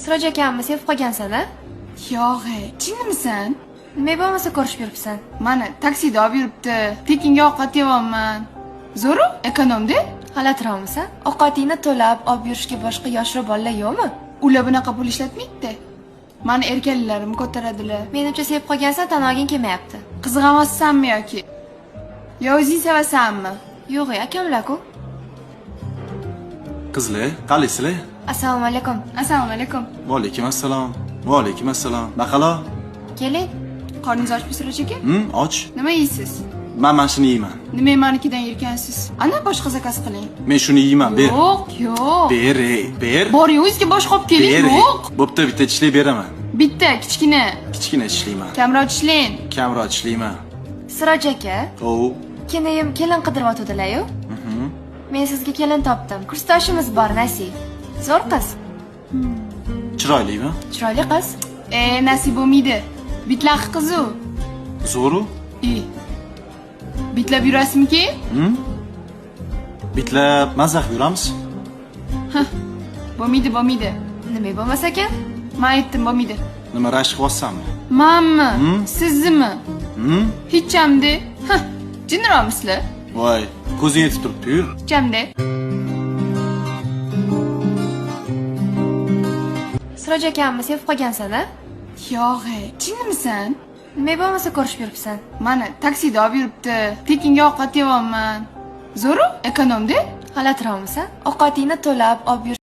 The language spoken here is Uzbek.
Siroj akamni sevib qolgansan a? Yo'q, jinnimisan? Nima bo'lmasa ko'rishib yuribsan? Mana taksida olib yuribdi. Tekinga ovqat yeyapman. Zo'ru, ekonomda. G'alatiroqmisan? Ovqatingni to'lab olib yurishga boshqa yoshroq bolalar yo'qmi? Ular bunaqa pul ishlatmaydi. Mani erkaliklarim ko'taradilar. Menimcha sevib qolgansan, tan olging kelmayapti. Qizg'amassanmi yoki? Yo o'zing sevasanmi? Yo'q, akamlar-ku. Qizlar, qalaysizlar? Assalomu alaykum. Assalomu alaykum. Va alaykum assalom. Va alaykum assalom. Baqalo? Keling. Qorningiz ochmi, Siroj aka? Och. Nima yeysiz? Men mana shuni yeyman. Nima manikidan yerkansiz? Ana boshqa zakaz qiling. Men shuni yeyman, ber. Yo'q, yo'q. Ber, ey, ber. Boring, o'zingizga boshqa olib keling. Ber. Yo'q. Bo'pti, bitta tishlik beraman. Bitta, kichkina. Kichkina tishlayman. Kamroq tishlang. Kamroq tishlayman. Siroj aka, Ov. kenayim kelin qidiryotgandilar-yu. Men sizga kelin topdim. Kursdoshimiz bor, Nasi. Zo'r qiz. Chiroylimi? Chiroyli qiz. E, nasib bo'lmaydi. Bitlaq qiz u. Zo'ru? E. Bitlab yurasizmi keyin? Bitlab maza qilib yuramiz. Bo'lmaydi, bo'lmaydi. Nima bo'lmasa ekan? Men aytdim, bo'lmaydi. Nima rashk qilyapsanmi? Manmi? Siznimi? Hechamda. Ha, jinniroqmisizlar? Voy, ko'zing yetib turibdi-yu. Hechamda. Siroj akamni sevib qolgansan a? Yo'q, jinnimisan? Nima bo'lmasa ko'rishib yuribsan? Mana taksida olib yuribdi. Tekinga ovqat yeyapman. Zo'ru, ekonomda. G'alatiroqmisan? Ovqatingni to'lab olib